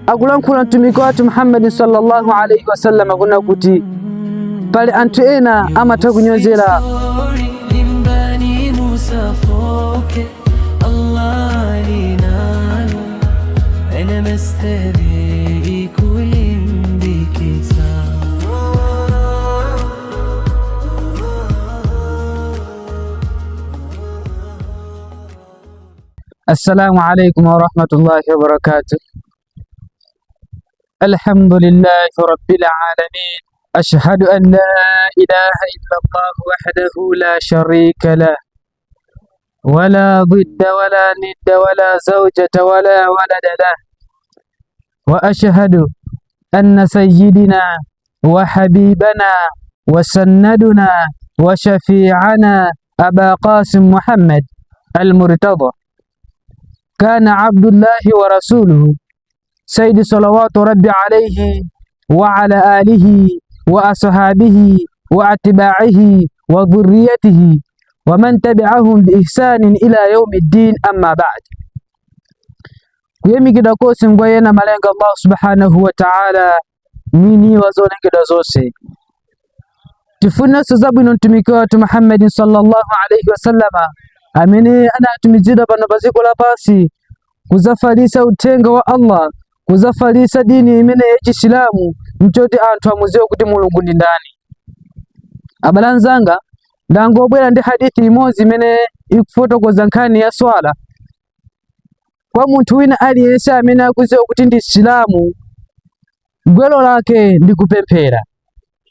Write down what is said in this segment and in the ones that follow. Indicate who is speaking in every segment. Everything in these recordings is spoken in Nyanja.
Speaker 1: Akulankhula mtumiki wathu Muhammadin sallallahu alaihi wasallam kunena kuti pali anthu ena amatha kunyozera
Speaker 2: Limbani musafoke Allah linalo ena mesteri kulimbikitsa.
Speaker 1: Assalamu alaikum warahmatullahi wabarakatuh. Alhamdulillahi rabbil alamin. Ashhadu an la ilaha illa Allah wahdahu la sharika lah wala ضد ولا ند ولا زوجة ولا ولد له وأشهد أن سيدنا وحبيبنا وسندنا وشفيعنا أبا قاسم محمد المرتضى كان عبد الله ورسوله سيد صلوات ربي عليه وعلى آله وأصحابه وأتباعه وذريته ومن تبعهم بإحسان إلى يوم الدين أما بعد. Kuyamikidwa konse ngwa iye Namalenga Allah subhanahu wa ta'ala, mwini wa zolengedwa zonse. Tifunenso zabwino mtumiki wathu Muhammadin sallallahu alaihi wasallama amene anatumizidwa pano pa dziko lapansi kuzafalitsa uthenga wa Allah, kuzafalitsa dini imene ya Chisilamu, nchoti anthu amudziwe kuti Mulungu ndi ndani. Abale anzanga, ndangobwera ndi hadithi imodzi imene ikufotokoza nkhani ya swala kwa munthu wina aliyense amene akudziwa kuti ndi Msilamu, gwero lake ndi kupemphera,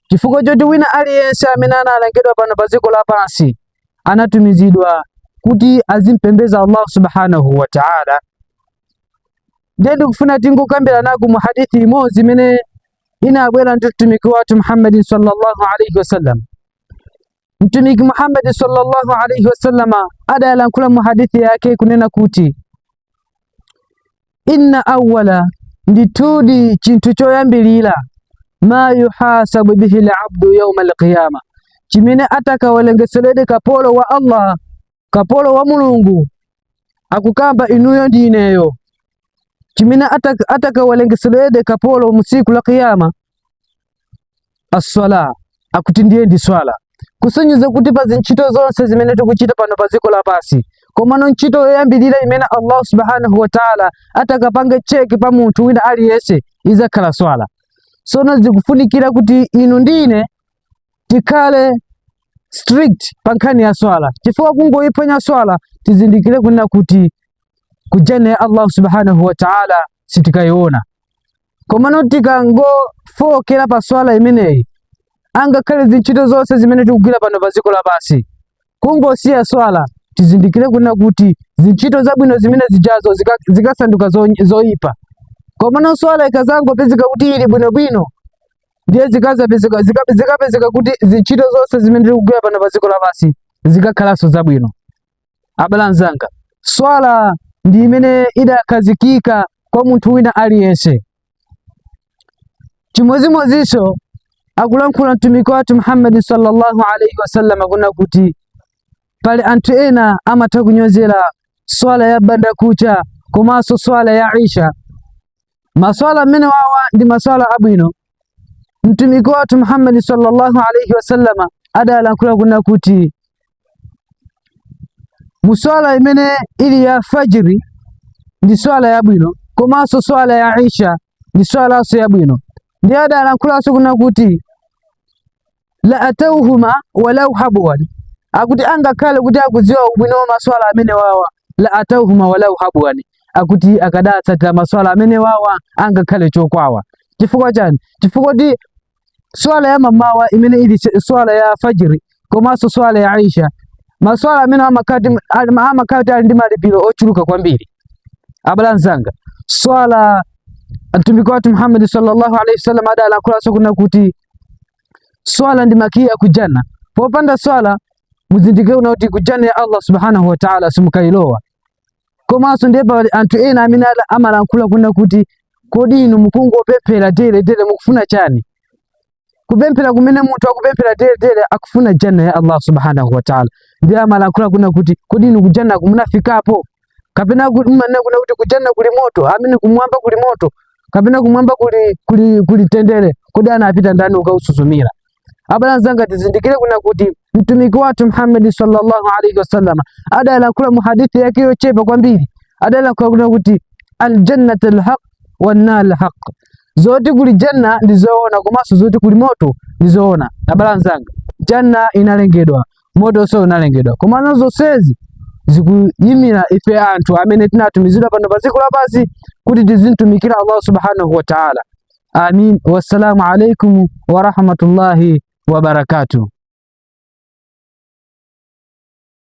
Speaker 1: chifukwa choti wina aliyense amene analengedwa pano pa dziko lapansi anatumizidwa kuti azimpembeza Allah subhanahu wa ta'ala. Ndiye ndikufuna tingokambiranako mu hadithi imodzi imene inabwera ndi mtumiki wathu Muhammadin sallallahu alaihi wasallam. Mtumiki Muhammad sallallahu alaihi wasallama adalankhula mu hadithi yake kunena kuti inna awwala, ndithudi chinthu choyambilira, ma yuhasabu bihi al-abdu yawma al-qiyama, chimene atakawerengeseredwe kapolo wa Allah, kapolo wa Mulungu, akukamba inuyo ndi ineyo, chimene atakawerengeseredwe kapolo mu tsiku la kiyama, as-sala, akuti ndiye ndi swala, kusonyeza kuti pa zintchito zonse zimene tikuchita pano pa dziko lapansi, komano ntchito yoyambirira imene Allah subhanahu wa ta'ala atakapange check pa munthu wina aliyense izakhala swala. Sono zikufunikira kuti inu ndi ine tikhale strict pa nkhani ya swala, chifukwa kungoyiphwanya swala tizindikire kunena kuti ku janna ya Allah subhanahu wa ta'ala sitikayiona. Komano tikangofowokera pa swala imeneyi, angakhale zintchito zonse zimene tikugwira pano pa dziko lapansi, kungosiya swala, tizindikire kunena kuti zintchito zabwino zimene zijazo zikasanduka zoyipa. Komano swala ikazangopezeka kuti ili bwinobwino, ndiye zikapezeka kuti zintchito zonse zimene tikugwira pano pa dziko lapansi zikakhalanso zabwino. Abale anzanga, swala ndi imene idakhazikika kwa munthu wina aliyense. Chimodzimodzinso akulankhula mtumiki wathu Muhammad sallallahu alaihi wasallam kunena kuti pali anthu ena amatha kunyozera swala ya bandakucha komanso swala ya isha. Maswala amene wawa ndi maswala abwino. Mtumiki wathu Muhammad sallallahu alaihi wasallam adalankhula kunena kuti muswala imene ili ya fajiri ndi swala yabwino, komanso swala ya isha ndi swalanso yabwino. Ndiye adalankhulanso kunena kuti la atauhuma walau habwan, akuti angakhale kuti akudziwa ubwino wa maswala amene wawa, la atauhuma walau habwan, akuti akadatsatira maswala amene wawa angakhale chokwawa. Chifukwa chani? Chifukwa kuti swala ya mamawa imene ili swala ya fajiri komanso swala ya isha, maswala amene amakhala ali ndi malipiro ochuluka kwambiri. Abale anzanga, swala mtumiki wathu Muhammad sallallahu alaihi wasallam adalankhulaso kunena kuti swala ndi makiya ku janna. Popanda swala muzindikire kuti ku janna ya Allah subhanahu wa ta'ala simukayilowa. Komanso ndiye pali anthu ena amene amalankhula kunena kuti kodi inu mukungopemphera tere tere mukufuna chani? Kupemphera kumene munthu akupemphera tere tere akufuna janna ya Allah subhanahu wa ta'ala. Ndiye amalankhula kunena kuti kodi inu ku janna kumunafikapo? Kapena mmanena kuna kuti kujanna kuli moto, amene kumwamba kuli moto, kapena kumwamba kuli tendere, kodi anapita ndani ukausuzumira? Abale anzanga, tizindikire kuna kuti mtumiki wathu Muhammad sallallahu alaihi wasallam adalankhula mu hadithi yake yochepa kwambiri, adalankhula kuna kuti aljannatu alhaq wannar alhaq, zoti kuli janna ndi zoona komanso zoti kuli moto ndi zoona. Abale anzanga, janna inalengedwa, moto so unalengedwa, komano zonsezi zikuyimira ife anthu amene tinatumizidwa pano pa dziko lapansi kuti tizimtumikira Allah subhanahu wa ta'ala. Amin. Wassalamu alaikum wa rahmatullahi wa barakatuh.